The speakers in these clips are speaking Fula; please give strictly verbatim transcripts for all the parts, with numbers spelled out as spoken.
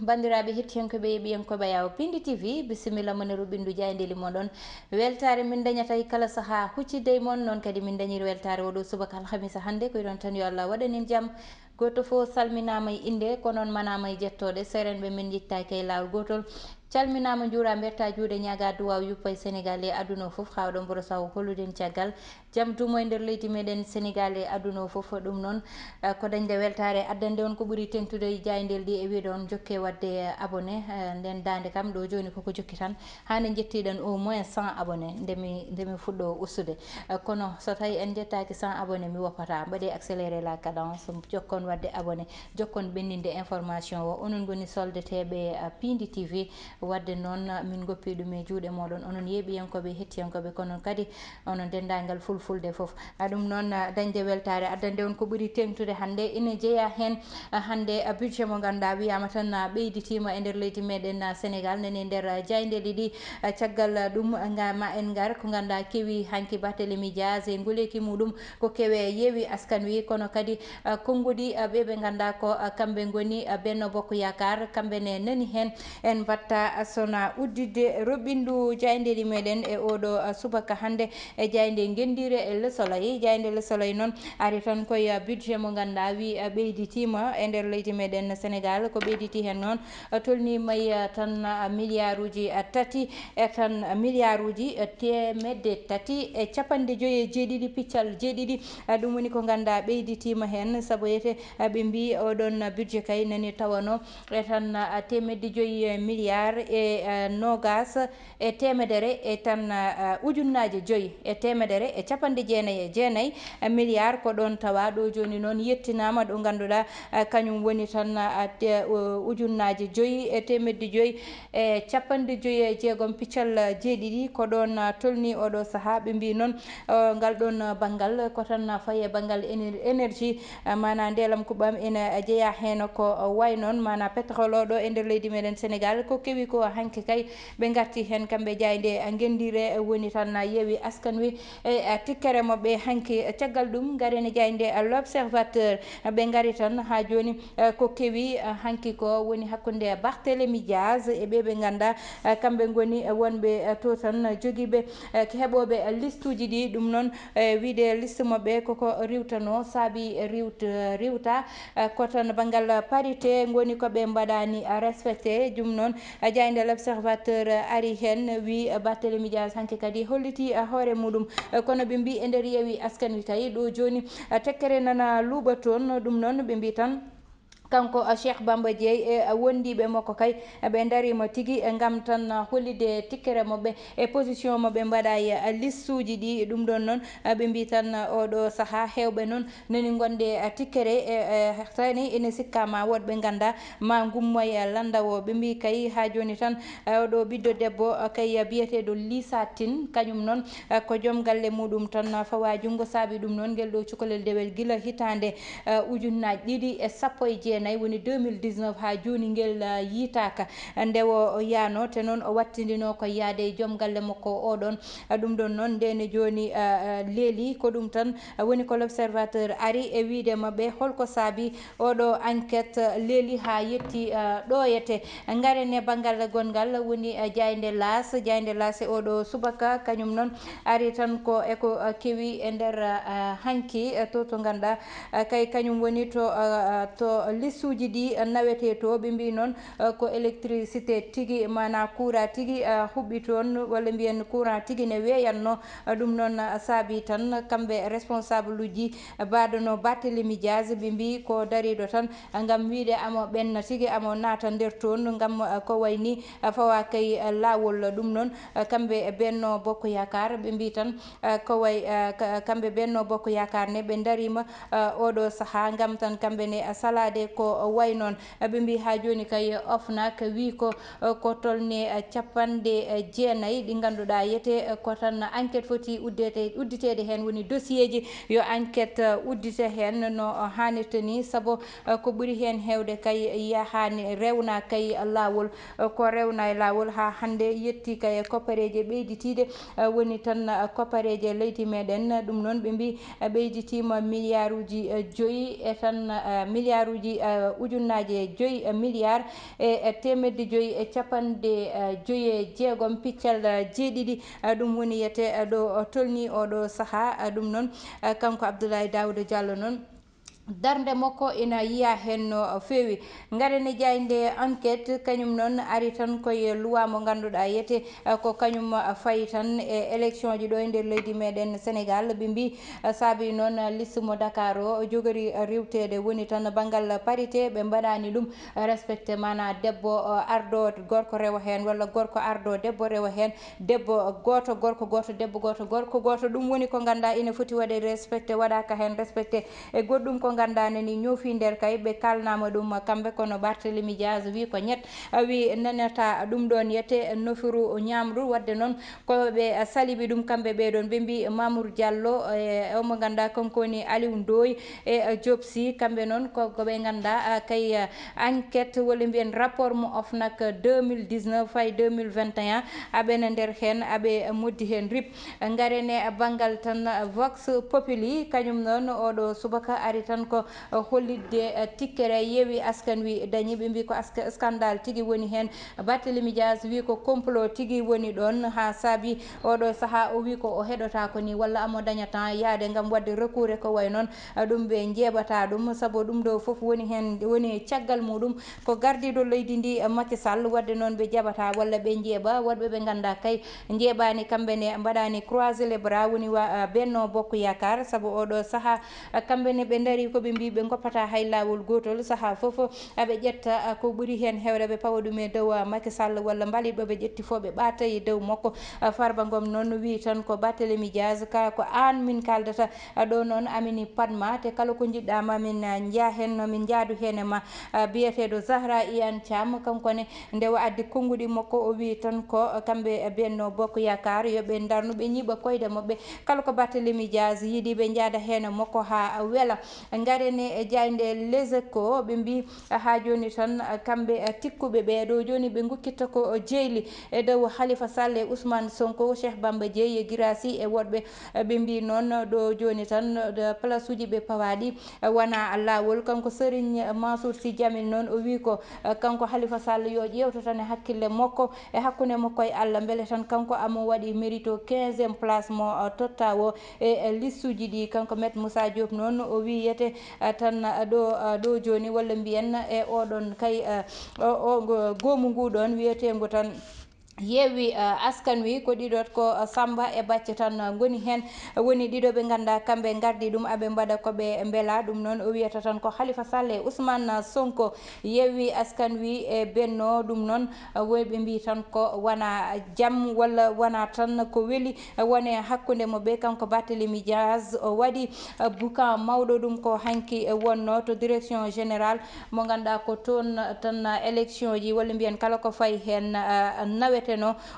Banndiraaɓe hettiyankooɓe e yeeɓiyankooɓe Yaawo Pindi T V, bisimilla mon e ruɓɓindu jaayndeeli mon ɗon. Weltaare min dañata e kala sahaa huccidde e mon, noon kadi min dañiri weltaare oo ɗoo subaka alhamisa hannde, ko iɗon tan yo Allah waɗan en jam. Gooto fof salminaama e innde, ko noon manaama e jettooɗe, seerenɓe min njettaaki e laawol gootol. Calminaama, njuuraa, mbertaa juuɗe, ñaagaa duwaaw yuppa e Senegaal e aduna o fof, haa oɗon mboro sawo hollude en caggal. Jam duumo e nder leydi meɗen Senegaal e aduna o fof. Ɗum noon, eh, ko dañde weltaare addande on ko ɓuri teŋtude e jaayndeeli ɗi e wiyde on jokke waɗde, eh, abonné. Eh, nden daande kam ɗo jooni koko jokki tan. Haa nde njettiɗen au moins cent abonné nde mi, nde mi fuɗɗo ustude. Eh, kono so tawi en njettaaki cent abonné mi woppata. Mbaɗe accéléré la cadence, jokkon waɗde abonné, jokkon ɓenninde information o. Onon ngoni soldeteeɓe, eh, Pindi T V. Waɗde noon, min ngoppi ɗum e juuɗe mooɗon, onon yeeɓiyankooɓe, hettiyankooɓe, kono kadi onon denndaangal fulfulde fof. A ɗum noon, a, dañde weltaare addande on ko ɓuri teeŋtude hannde ina jeyaa heen, a, hannde, a, budget mo ngannduɗaa wiyaama tan, a, ɓeyditiima e nder leydi meɗen, a, Senegaal, nani e nder, a, jaayndeeli ɗi. A, caggal, a, ɗum, a, nga ma en ngar ko ngannduɗaa kewi hanki Barthélémy Dias e nguleeki muɗum ko kewe Yewwi Askan Wi, kono kadi, a, konnguɗi, a, ɓe ɓe ngannduɗaa ko, a, kamɓe ngoni, a, Benno Bokk Yaakaar, kamɓe ne nani heen. En mbaɗta sona udditde roɓɓindu jaayndeeli meɗen e oɗo, a, subaka hannde e jaaynde ngenndiire e Le Soleil. Jaaynde Le Soleil noon ari tan koye, a, budget mo ngannduɗaa wi, a, ɓeyditiima e nder leydi meɗen Senegaal. Ko ɓeyditi heen noon, a, tolniima e, a, tan, a, miliyaaruuji, a, tati e tan, a, miliyaaruuji, a, teemedde tati e capanɗe joyi e jeeɗiɗi piccal jeeɗiɗi. A, ɗum woni ko ngannduɗaa ɓeyditiima heen, sabu etee, a, ɓe mbii oɗon budget kay nani tawanoo e tan, a, teemedde joyi milliard e, a, noogaas e teemedere e tan, a, ujunnaaje joyi e teemedere e capanɗe jeenayi e jeenayi milliard. Ko ɗoon tawa ɗo jooni noon yettinaama ɗo ngannduɗaa, a, kañum woni tan, a, te-, o, ujunnaaje joyi e teemedde joyi e capanɗe joyi e jeegom piccal jeeɗiɗi. Ko ɗoon, a, tolnii oɗo sahaa. Ɓe mbii noon, o, ngal ɗoon, a, banngal ko tan, a, fayi e banngal éner-, énergie, a, maanaa ndeelam kuɓɓam ina jeyaa heen ko, a, wayi noon maanaa pétrole o ɗo e nder leydi meɗen Senegaal. Ko kewi ko hanki kay ɓe ngarti heen kamɓe jaaynde, a, ngenndiire, a, woni tan, a, Yewwi Askan Wi e, a, tikkere maɓɓe hanki. Caggal ɗum ngaren e jaaynde, a, L'Observateur. Ɓe ngari tan haa jooni, eh, ko kewi, eh, hanki ko woni hakkunde Barthélémy Dias e ɓe ɓe ngannduɗaa, eh, kamɓe ngoni, eh, wonɓe, eh, to tan, eh, jogiiɓe, eh, ko heɓooɓe, eh, listuuji ɗi. Ɗum noon, eh, wiyde liste maɓɓe koko riiwtanoo, saabi riiwt-, riiwta, eh, ko tan banngal parité ngoni ko ɓe mbaɗaani, eh, respecté. Ɗum noon, eh, jaaynde L'Observateur, eh, ari heen, wi, eh, Barthélémy Dias hanki kadi hollitii, eh, hoore muɗum. Eh, kono ɓe mbii e nder Yewwi Askan Wi kay ɗo jooni, a, tekkere nana luuɓa toon. Ɗum noon ɓe mbii tan, kanko, a, Cheikh Bamba Dièye e, a, wondiiɓe makko kay, a, ɓe ndariima tigi, a, ngam tan, a, hollitde tikkere maɓɓe e position maɓɓe mbaɗa e, a, listuuji ɗi. Ɗum ɗoon noon, a, ɓe mbii tan, a, oɗo sahaa heewɓe noon nani ngonde, a, tikkere e, e, tani ene sikkaama woɗɓe ngannda ma ngummoy, a, lannda o. Ɓe mbii kay haa jooni tan, a, oɗo ɓiɗɗo debbo, a, kay, a, biyeteeɗo Lisa Tine, kañum noon, eh, ko joom galle muɗum tan, eh, fawa junngo. Saabi ɗum noon, ngel ɗo cukalel dewel gila hitaande, eh, ujunnaaji ɗiɗi e sappo e jeenayi, woni deux mille dix-neuf, haa jooni ngel, eh, yiitaaka. Nde o, o yaano, te noon o wattindino ko yaade e joom galle makko o ɗon. Eh, ɗum ɗon noon, ndene jooni, eh, eh, leeli ko ɗum tan, eh, woni ko L'Observateur ari e wiyde maɓɓe holko saabi oɗo enquête leeli haa yetti, eh, ɗoyete. Ngaren e banngal gonngal woni, eh, jaaynde Laas. Jaaynde Laas e oɗo subaka, kañum noon ari tan ko e ko, eh, kewi e nder, eh, hanki, eh, to, to ngannduɗaa, eh, kay kañum woni to, eh, to listuuji ɗi, eh, nawetee to. Ɓe mbii noon, eh, ko électricité tigi, maanaa courant tigi, eh, huɓɓi toon, walla mbiyen courant tigi ne weeyanno. Eh, ɗum noon, eh, saabi tan kamɓe responsable uji mbaɗono Barthélémy Dias, ɓe mbii ko dariiɗo tan ngam wiyde amo ɓenna tigi, amo naata nder toon, ngam, eh, ko wayni, eh, fawa kay, eh, laawol. Ɗum noon, eh, kamɓe Benno Bokk Yaakaar, ɓe mbii tan, eh, ko way, eh, ka-, kamɓe Benno Bokk Yaakaar ne, ɓe ndariima, eh, oɗo sahaa ngam tan kamɓe ne, eh, salaade ko way noon. Eh, ɓe mbii haa jooni kay OFNAC wii ko, eh, ko tolni, eh, capanɗe, eh, jeenayi ɗi ngannduɗaa yete, eh, ko tan enquête foti uddete-, udditeede heen, woni dossier ji yo enquête, eh, uddite heen no, eh, haanirta ni, sabu, eh, ko ɓuri heen heewde kay yahaani, rewna kay laawol, eh, ko rewna e laawol haa hannde yetti kay koppareeje ɓeyditiiɗe, eh, woni tan, eh, koppareeje leydi meɗen. Ɗum noon ɓe mbii, eh, ɓeyditiima miliyaaruuji, eh, joyi e tan, eh, miliyaaruuji, ujunnaaje joyi milliard e teemedde joyi e capanɗe joyi e jeegom piccal jeeɗiɗi. Ɗum woni yete ɗo tolni oɗo saha. Ɗum noon, kanko Abdoulaye Daouda Diallo noon, darnde makko ina yiya heen no feewi. Ngaren e jaaynde Enquête, kañum noon ari tan koye luwa mo ngannduɗaa yete, eh, ko kañum, eh, fayi tan e élection ji ɗo e nder leydi meɗen Sénégal. Ɓe mbi, eh, saabi noon, eh, liste mo Dakar o jogori, eh, riwteede woni tan banngal parité, ɓe mbaɗaani ɗum respecté, maanaa debbo, eh, ardo gorko rewa heen, walla gorko ardo debbo rewa heen, debbo gooto, gorko gooto, debbo gooto, gorko gooto. Ɗum woni ko ngannduɗaa ina foti waɗeede respecté, waɗaaka heen respecté. E goɗɗum ko ngannduɗaa nani ñoofi nder kay, ɓe kaalnaama ɗum kamɓe, kono Barthélemy Diaz wi ko ñett, wi nanata ɗum ɗoon yete nofuru ñaamru. Waɗde noon ko ɓe salibi ɗum kamɓe ɓee ɗoon, ɓe mbi Mamour Diallo e omo ngannduɗaa kanko woni Aliou Ndoye e Diop Sy, kamɓe noon ko, ko ɓe ngannduɗaa, ah, kay, ah, enquête walla mbiyen rapport mo OFNAC deux mille dix-neuf fayi deux mille vingt et un, aɓe na nder heen, aɓe moddi heen rip. Ngaren e banngal tan Vox Populi, kañum noon oɗo subaka ari tan ko hollitde tikkere Yewwi Askan Wi dañi. Ɓe mbi ko aska-, scandale tigi woni heen. Barthélemy Diaz wi ko complot tigi woni ɗoon, haa saabi oɗo saha o wi ko o heɗotaako ni, walla amo dañata yaade ngam waɗde recours e ko way noon. Ɗum ɓe njeeɓata ɗum, sabu ɗum ɗo fof woni heen, woni caggal muɗum ko gardiiɗo leydi ndi, eh, Macky Sall. Waɗde noon ɓe jaɓata walla ɓe njeeɓa, woɗɓe ɓe ngannduɗaa kay njeeɓaani, kamɓe ne mbaɗaani croiser les bras, woni wa, eh, Benno Bokk Yaakaar, sabu oɗo saha, eh, kamɓe ne ɓe ndarii ko ɓe mbi ɓe ngoppata hay laawol gootol. Saha fof, eh, ɓe ƴetta, eh, ko ɓuri heen heewde ɓe pawa ɗum e dow, eh, Macky Sall walla mbaɗiiɓe ɓe ƴetti fof ɓe ɓaata e dow makko. Eh, Farba Ngom noon wi tan ko Barthélemy Diaz, ka ko aan min kaaldata, eh, ɗo noon amin e padma, te kala ko njiɗɗa ma min, eh, njiya heen, no min njaadu heen e ma. Ah, biyeteeɗo Zahra Iyane Thiam, kanko ne, nde o addi konnguɗi makko, o wi tan ko kamɓe Benno Bokk Yaakaar, yo ɓe ndarnu, ɓe ñiiɓa koyɗe maɓɓe. Kala ko Barthélemy Diaz yiɗi, ɓe njaada heen e makko haa wela. Ngaren e jaaynde Les Échos, ɓe mbi haa jooni tan, kamɓe tikkuɓe ɓe ɗo jooni, ɓe ngokkitta ko jeyli e dow Khalifa Sall e Ousmane Sonko, Cheikh Bamba Dièye e Guirassy e woɗɓe. Ɓe mbi noon ɗo jooni tan, ɗo place uji ɓe pawaaɗi, wona laawol. Kanko Serigne Mansour Sy Djamil noon, o wi ko, eh, kanko Khalifa Sall yo ƴeewto tan e hakkille makko, e hakkunde makko e Allah, mbele tan kanko amo waɗi mérito quinzième place mo, eh, totta o e, eh, listuji ɗi. Kanko Maître Moussa Diop noon, o wi yete, eh, tan, eh, ɗo, eh, ɗo jooni, walla mbiyen e oɗon kay, eh, o, o, ngo-, goomu ngu ɗoon wiyeteengu tan Yewwi, eh, Askan Wi, ko ɗiɗo ko, eh, Samba e Bacce tan, eh, ngoni heen. Woni ɗiɗo ɓe ngannduɗaa kamɓe ngardi ɗum, aɓe mbaɗa ko ɓe mbela. Ɗum noon o wiyata tan ko Khalifa Sall e Ousmane Sonko. Yewwi Askan Wi e Benno ɗum noon, eh, woyɓe mbi tan ko wona jam walla wona tan ko weli, eh, wone hakkunde maɓɓe. Kanko Barthélemy Diaz o waɗi, eh, boucan mawɗo, ɗum ko hanki, eh, wonno to direction générale mo ngannduɗaa ko toon tan élection ji, walla mbiyen kala ko fayi heen, ah, naweteno.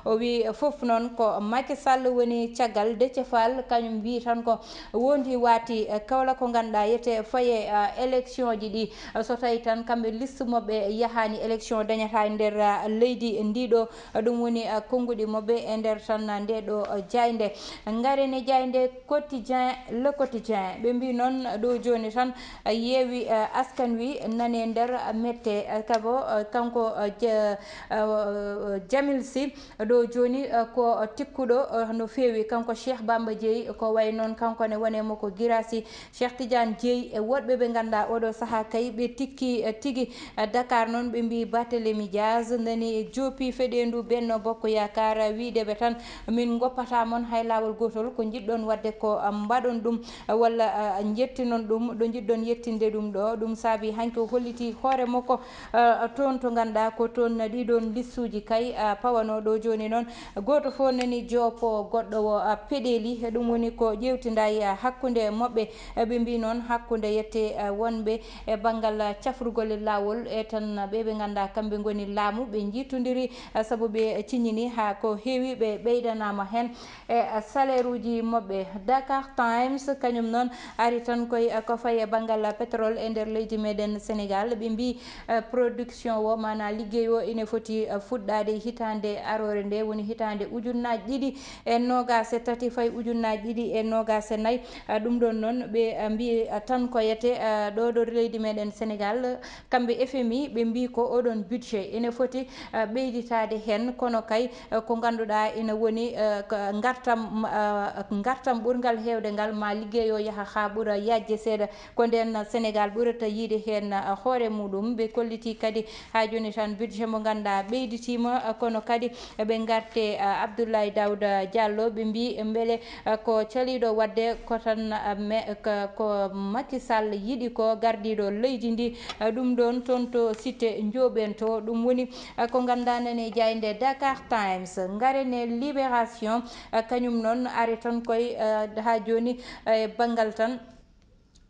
O wi fof noon ko Macky Sall woni caggal. Déthié Fall kañum wi tan ko wondi waati, eh, kala ko ngannduɗaa yete faye, ah, élection ji ɗi. So tawi tan kamɓe liste maɓɓe yahaani élection dañata e nder, ah, leydi ndi ɗo. Ɗum woni, ah, konnguɗi maɓɓe e nder tan nde ɗo, ah, jaaynde. Ngaren e jaaynde Quotidien, Le Quotidien, ɓe mbi noon ɗo jooni tan, eh, Yewwi, eh, Askan Wi nane nder mette, eh, kabo, eh, kanko, eh, Ja-, eh, Jamil Sy, ɗo jooni, eh, ko tikkuɗo, eh, no feewi. Kanko Cheikh Bamba Dièye, ko way noon kanko ne wone mo ko Guirassy, Cheikh Tidiane Dièye e woɗɓe ɓe ngannduɗaa oɗo saha kay ɓe tikki, eh, tigi. Dakar noon, ɓe mbi Barthélemy Diaz nani joopi feɗeendu Benno Bokk Yaakaar, wiide ɓe tan, min ngoppata mon hay laawol gootol, ko njiɗɗon waɗde ko mbaɗon ɗum, walla, ah, njettinon ɗum ɗo njiɗɗon yettinde ɗum ɗo. Ɗum saabi hanki o holliti hoore makko, ah, toon to ngannduɗaa ko toon ɗiɗon listuuji kay, ah, pawanoo ɗo jooni noon. Gooto fof nani joopo goɗɗo o, ah, peɗeeli. Ɗum woni ko ƴeewtindaa e, ah, hakkunde maɓɓe. Eh, ɓe mbi noon hakkunde yette, eh, wonɓe e banngal, eh, cafrugol e laawol, e tan ɓe ɓe ngannduɗaa kamɓe ngoni laamu, ɓe njiitondiri, eh, sabu ɓe ciññini haa ko heewi, ɓe ɓeydanaama heen e, eh, salaire uji maɓɓe. Dakar Times kañum noon ari tan koye, eh, ko fayi e banngal, eh, pétrole e nder leydi meɗen Sénégal. Ɓe mbi, eh, production o, maanaa liggey o, ine foti, eh, fuɗɗaade hitaande aroore nde woni hitaande ujunnaaji ɗiɗi e noogaas e tati fayi ujunnaaji ɗiɗi e noogaas e nayi. Ah, ɗum ɗoon noon, ɓe, ah, mbiyi, ah, tan ko yete, ah, ɗo ɗo leydi meɗen Sénégal, kamɓe F M I, ɓe mbiyi ko oɗon budget ene foti, ah, ɓeyditaade heen, kono kay, ah, ko ngannduɗaa ina woni, ah, ko ngartam, ah, ngartam ɓurngal heewde ngal, ma liggey o yaha haa ɓura yaajde seeɗa. Ko ndeen Sénégal ɓurata yiide heen, ah, hoore muɗum. Ɓe kolliti kadi haa jooni tan budget mo ngannduɗaa ɓeyditiima, ah, kono kadi ɓe ngarte, ah, Abdoulaye Daouda Diallo, ɓe mbiyi mbele, ah, ko caliiɗo waɗde ko tan, ah, me-, ko, ko Macky Sall yiɗi ko gardiiɗo leydi ndi, ah, ɗum ɗoon toon to Cité Ndiobène to. Ɗum woni, ah, ko ngannduɗaa nani jaaynde Dakar Times. Ngaren e Libération, ah, kañum noon ari tan koye, ah, haa jooni, ah, e banngal tan,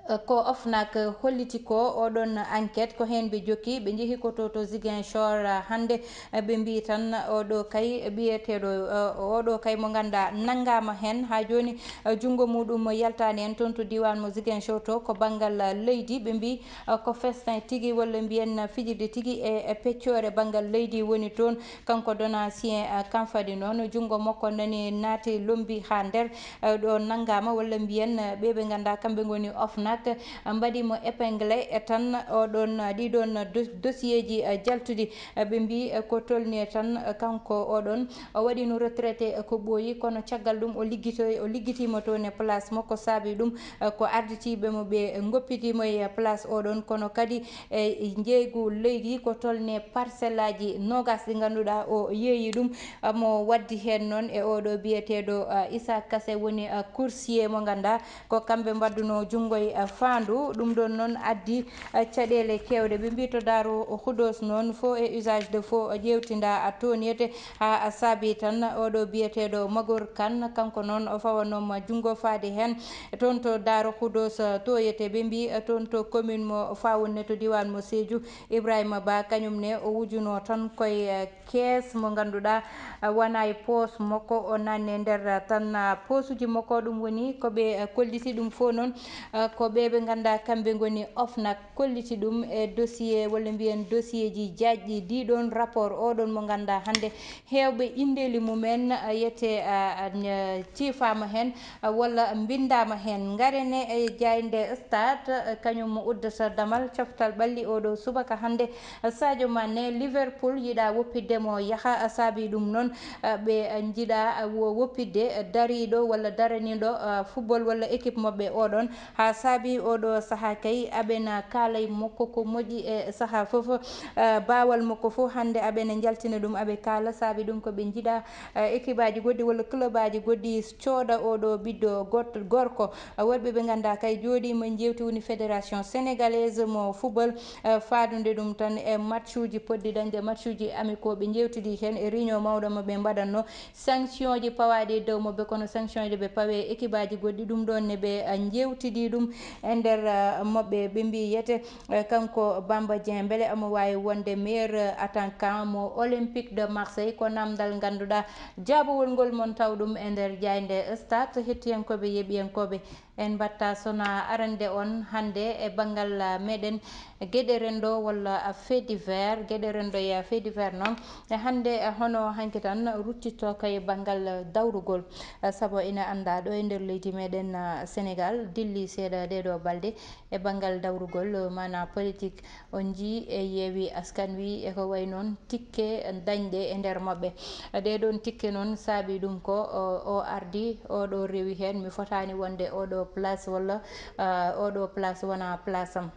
eh, ko OFNAC holliti ko oɗon enquête, ko heen ɓe jokki, ɓe njehi ko to, to Ziguinchor, eh, hannde, eh, ɓe mbiyi tan oɗo kay biyeteeɗo, eh, oɗo kay mo ngannduɗaa nanngaama heen haa jooni, eh, junngo muɗum yaltaani heen toon to diiwaan mo Ziguinchor to, ko banngal, eh, leydi, ɓe mbiyi, eh, ko festin tigi walla mbiyen fijirde tigi e, e peccoore banngal leydi woni toon. Kanko Donatien, eh, Kamfadi noon, junngo makko nani naati lombi haa nder, eh, ɗo nanngaama walla mbiyen, eh, ɓe ɓe ngannduɗaa kamɓe ngoni OFNAC, eh, mbaɗi mo épinglé, eh, tan oɗon, eh, ɗiɗon dos-, dossier ji, eh, jaltuɗi, eh, ɓe mbiyi, eh, ko tolni tan, eh, kanko oɗon o waɗino retraité, eh, ko ɓooyi, kono caggal ɗum o liggitoy-, o liggitiima toon e place makko, saabi ɗum, eh, ko arditiiɓe mo ɓe ngoppitiimo e place oɗon, kono kadi e njeeygu leydi ko tolni parcelle aji noogaas ɗi ngannduɗaa o yeeyi ɗum. Mo waddi heen noon e oɗo biyeteeɗo, ah, Issa Kassé woni, ah, coursier mo ngannduɗaa ko kamɓe mbaɗduno junngo e, ah, faandu. Ɗum ɗoon noon addi, ah, caɗeele keewɗe. Ɓe mbii to Daaru Khoudoss noon, faux et usage de faux ƴeewtindaa, ah, tooniyete haa, ah, saabi tan oɗo biyeteeɗo Magor Kane, kanko noon o fawanooma junngo faade heen toon to Daaru Khoudoss, ah, toyete. Ɓe mbii, ah, toon to commune mo Fawonne to diiwaan mo Sédhiou, Ibrahima Ba, kañum ne o wujuno tan koye, eh, kees mo ngannduɗaa, eh, wona e poos makko, o nanni e nder, eh, tan, eh, poosuji makko. Ɗum woni ko ɓe, eh, kolliti ɗum fof noon, eh, ko ɓe ɓe ngannduɗaa kamɓe ngoni OFNAC kolliti ɗum e dossier walla mbiyen dossier ji jaajɗi. Ɗiɗon rapport oɗon mo ngannduɗaa hannde heewɓe inndeeli mumen, eh, yete, eh, eh, ciifaama heen, eh, walla mbinndaama heen. Ngaren e jaaynde Stade, eh, kañum uddata damal coftal ɓalli oɗo subaka hannde. Sadio Mané, Liverpool yiɗa woppitde mo yaha, saabi ɗum noon, eh, ɓe njiɗa wo-, woppitde dariiɗo walla daraniiɗo, eh, football walla équipe maɓɓe oɗon. Haa saabi oɗo sahaa kay, aɓena kaalay makko ko moƴƴi e sahaa fof, eh, baawal makko fof hannde aɓena njaltina ɗum, aɓe kaala, saabi ɗum ko ɓe njiɗa, eh, équipe aji goɗɗi walla club aji goɗɗi cooda oɗo ɓiɗɗo got-, gorko. Eh, woɗɓe ɓe ngannduɗaa kay jooɗiima njeewti woni Fédération Sénégalaise mo football, eh, faadude ɗum tan e matchuji potɗi dañde, matchuji amicaux, ɓe njeewtidi heen e réunion mawɗo mo ɓe mbaɗatno. Sanction ji pawaaɗi e dow maɓɓe, kono sanction ji ɓe pawe e équipe aji goɗɗi, ɗum ɗoon ne ɓe, eh, njeewtidi ɗum e nder, eh, maɓɓe, ɓe mbii yete, eh, kanko Bamba Dieng, mbele omo waawi wonde meilleur, eh, attaquant mo Olympique de Marseille, ko namdal ngannduɗaa jaabawol ngol mon taw ɗum e nder jaaynde Stade. Hettiyankooɓe, yeeɓiyankooɓe, en mbatta sona arande on hannde e banngal, ah, meɗen geɗe renndo walla, ah, fait divers, geɗe renndo e fait divers noon. E hannde, ah, hono hanki tan ruttitto kay banngal dawrugol, ah, sabu ina annda ɗo e nder leydi meɗen, ah, Sénégal dilli seeɗa ɗeɗo balɗe e banngal dawrugol, ah, maana politique. On njii e Yewwi Askan Wi e ko wayi noon tikke dañɗe e nder maɓɓe. Ɗee ɗoon tikke noon saabi ɗum ko o, o ardi, oɗo rewi heen, mi fotaani wonde oɗo place walla, ah, oɗo place wona place am.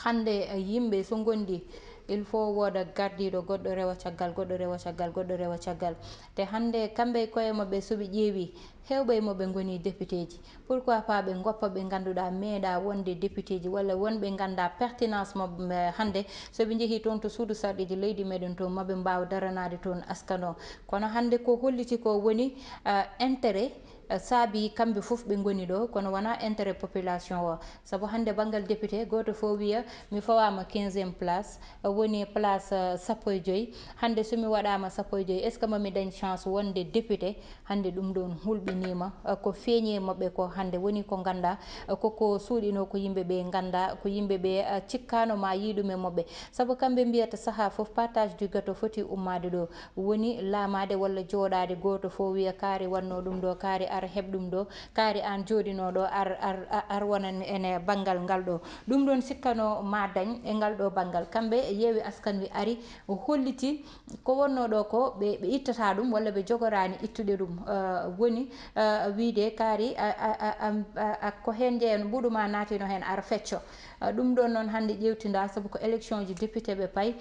Hannde, eh, yimɓe so ngondi, il faut wooda gardiiɗo, goɗɗo rewa caggal, goɗɗo rewa caggal, goɗɗo rewa caggal. Te hannde kamɓe e koye maɓɓe so ɓe ƴeewi, heewɓe e maɓɓe ngoni députéji. Pourquoi pas ɓe ngoppa ɓe ngannduɗaa meeɗa wonde députéji walla wonɓe ngannda pertinence maɓɓe hannde, so ɓe njehii toon to suudu sarɗiiji leydi meɗen to, maɓe mbaaw daranaade toon askano. Kono hannde ko holliti ko woni, ah, intérêt, eh, saabi kamɓe fof ɓe ngoni ɗo, kono wonaa intérêt population o. Sabu hannde banngal député, gooto fof wiya mi fawaama quinzième place, eh, woni place, eh, sappo e joyi. Hannde so mi waɗaama sappo e joyi, est-ce que mami dañ chance wonde député? Hannde ɗum ɗoon hulɓiniima, eh, ko feeñi e maɓɓe ko hannde woni ko nganndaa, eh, ko ko suuɗinoo ko yimɓe ɓe nganndaa, ko yimɓe ɓe, eh, cikkaano ma yii ɗum e maɓɓe. Sabu kamɓe mbiyata sahaa fof partage du gâteau foti ummaade ɗo. Woni laamaade walla jooɗaade gooto fof wiya kaari wannoo ɗum ɗo, kaari ar heɓ ɗum ɗo, kaari aan jooɗinoo ɗo ar, ar, ar, ar wonan ene banngal ngal ɗo. Ɗum ɗoon sikkanoo ma dañ e ngal ɗo banngal. Kamɓe Yewwi Askan Wi ari, o holliti ko wonnoo ɗo ko ɓe, ɓe ittata ɗum walla ɓe jogoraani ittude ɗum. Eh, woni, eh, wiyde kaari a, a, a, a, a, ko heen njeyan mbuɗu ma naatino heen ar fecco. Eh, ɗum ɗoon noon hannde ƴeewtinda sabu ko élection ji député ɓe payi.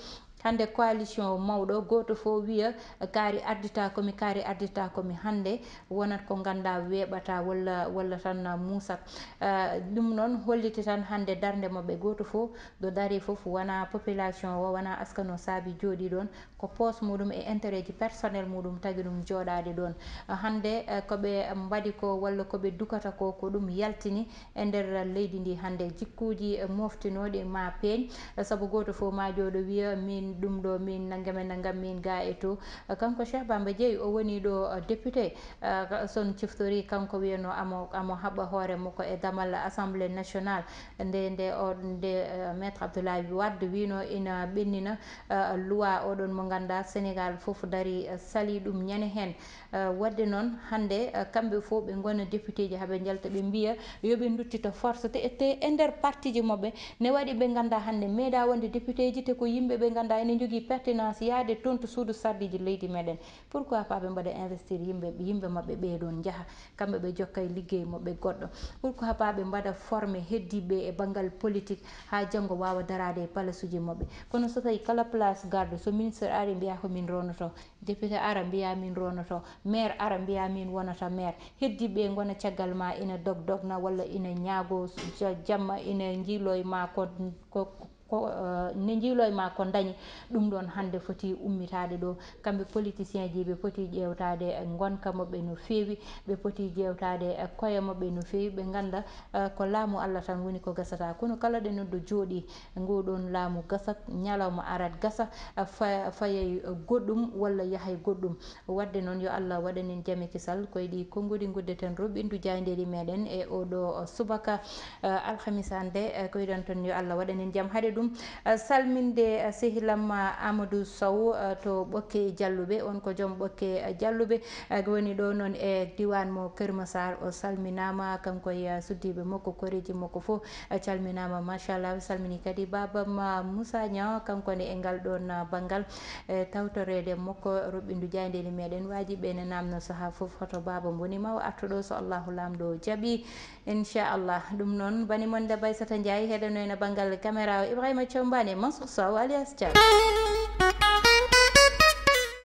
Hannde coalition mawɗo, gooto fof wiya kaari ardita komi, kaari ardita komi. Hannde wonat ko nganndaa weeɓata walla, walla tan muusat. Eh, ɗum noon holliti tan hannde darnde maɓɓe, gooto fof ɗo dari fof wona population o, wona askano saabi jooɗi ɗoon, ko poos muɗum e intérêt ji personnel muɗum tagi ɗum jooɗaade ɗoon. Eh, hannde, eh, ko ɓe mbaɗi ko walla ko ɓe dukata ko, ko ɗum yaltini e nder leydi ndi hannde. Jikkuuji, eh, moftinooɗi ma peeñ, eh, sabu gooto fof ma jooɗo wiya min ɗum ɗo, min nanngam e nanngam, min ga e to. Eh, kanko Cheikh Bamba Dièye o woni ɗo, eh, député, eh, ka-, son ciftori kanko wiyano amo, amo haɓɓa hoore makko e damal Assemblée nationale. Nde, nde o, nde, eh, Maître Abdoulaye Wade wino ina ɓennina, eh, loi oɗon mo nganndaa Sénégal fof dari, eh, sali ɗum ñande heen. Eh, waɗde noon hannde, eh, kamɓe fof ɓe ngona député ji haa ɓe njalta ɓe mbiya yo ɓe nduttito force te, te e nder parti ji maɓɓe ne waɗi ɓe nganndaa hannde meeɗa wonde député ji te ko yimɓe ɓe nganndaa ene njogii pertinence yahde toon to suudu sarɗiiji leydi meɗen. Pourquoi pas ɓe mbaɗa investir yimɓe, yimɓe maɓɓe ɓee ɗoon njaha, kamɓe ɓe jokka e liggey maɓɓe goɗɗo? Pourquoi pas ɓe mbaɗa formé heddiiɓe e banngal politique haa janngo waawa daraade e palasuuji maɓɓe? Kono so tawi kala place garɗo, so ministre ari mbiya ko min ronoto, député ara mbiya min ronoto, maire ara mbiya min wonata maire, heddiiɓe ngona caggal ma ina dog dogna walla ina ñaago ja-, jamma, ina njiilo e ma ko, ko, ko, eh, ne njiilo e ma ko dañi. Ɗum ɗoon hannde foti ummitaade ɗo. Kamɓe politicien ji ɓe poti ƴeewtaade ngonka maɓɓe no feewi, ɓe poti ƴeewtaade, eh, koye maɓɓe no feewi, ɓe ngannda, eh, ko laamu Allah tan woni ko gasata. Kono kala ɗo neɗɗo jooɗi, ngu ɗoon laamu gasat, ñalawma arat gasa, eh, fa-, fayay goɗɗum walla yahay goɗɗum. Waɗde noon yo Allah waɗan en jam e kisal. Ko e ɗi konnguɗi nguddeten roɓɓindu jaayndeeli meɗen e oɗo subaka, eh, alhamisa hannde, eh, ko iɗon toon yo Allah waɗan en jam. Haɗe ɗum, eh, salminde, eh, sehil am, eh, Amadou Sow, eh, to Ɓokke Jalluɓe, on ko joom Ɓokke, eh, Jalluɓe, eh, ko woni ɗo noon e diwan mo Kër Massar. O salminaama, kanko e, eh, suddiiɓe makko, koreeji makko fof, eh, calminaama, machallah. O salmini kadi baaba ma Moussa Niang, kanko ne e ngal ɗoon, eh, banngal, eh, tawtoreede makko roɓɓindu jaayndeeli meɗen. Waajiɓe ne naamno sahaa fof hoto baaba woni ma o artu ɗo so Allahu Laamɗo jaɓi. Inchallah. Ɗum noon, bani mon Debbo Aissata Ndiaye heɗanoyna banngal caméra o Ibrahima Thiombane, Mansour Sow alias Thiam.